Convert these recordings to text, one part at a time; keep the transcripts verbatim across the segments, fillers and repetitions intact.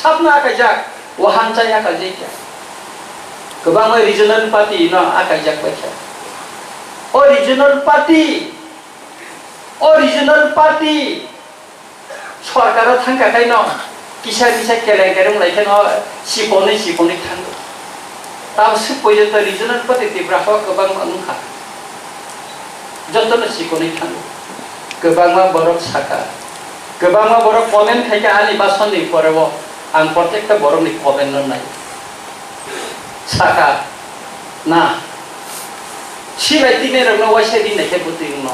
Sabno akaijak, wahan chai akaijak ya. Kwbangma regional party no akaijak bai kha. O regional party, o regional party sorkaro thangkha khaino kisa kisa kelenkari wnglaikhe no siponwi siponwi thango. Tamo swk poito regional party Tripura o kwbangma wngkha. Jotono sikonwi thango. Kwbangma borok saka. Kwbangma borok comment khaikha ani basonni poreo. Ang protekta borokni comment no nai. Saka. Na. Silai tini rokno waisa rinai khe bwtwi wngno.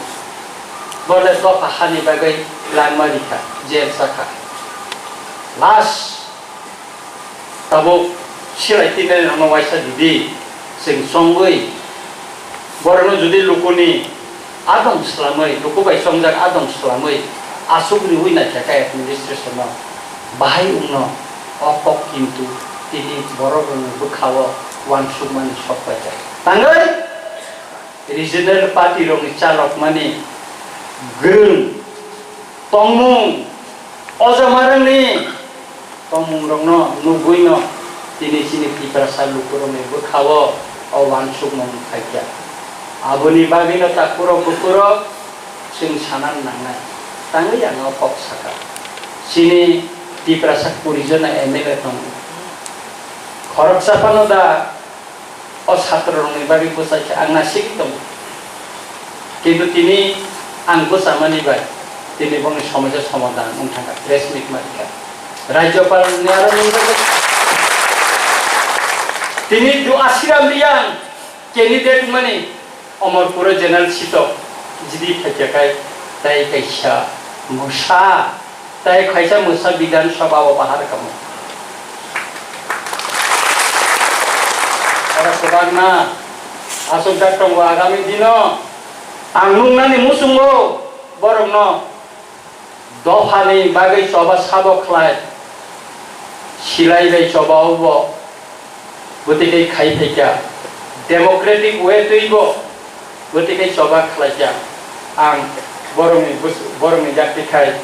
Bole dopha hani bagwi langma rikha. Jail saka. Last. Tabuk silai tini rokno waisa didi, chwng chongwi, borokno judi lukuni adong slamwi, luku bai chongjak adong slamwi, aswk riwi naikha khe administration no, bahai wngno o kok kintu tini borok rokni bwkhao uansukmani sok paijak. Tangwi regional party rokni chalokmani gwrwng tongmung, o jamarangni tongmungrokno nugwino tini chini Tiprasa lukurokni bwkhao o uansukmung phaikha. Aboni bagwino takhurok bukhurok chwng sana nangnai. Tangwi ang o kok sakha. Chini Tiprasa kuri jona M L A tongo. Khoroksa phano da o chatrorokni bagwi bwchai khe ang naisingwi tongo. Kintu tini ang bwchamani bai tini bongni somosa somadhan wng thangkha, press meet ma rikha. Rajyopal ni aro nung bagwi tini du Asiram Riyang candidate mani Omorpuro general sitok jidi phaikha khai tai kaisa mwsa. Tai khaisa mwsa Bidhan Sabha o bahar kamo. Oro kwbangma aswk jak tongo agami dino. Ang nuknani muchungo borokno dophani bagwi choba sabo khlai silai bai choba obo. Bwtwi khai phaikha, democratic way twibo bwtwi khai choba khlaikha. Ang borokni bus-, borokni yakti khai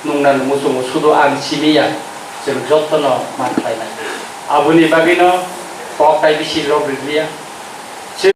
nungna muchungo, sudu ang simi ya, chwng jotono man khlainai. Aboni bagwino kok tai bisi log rwliya.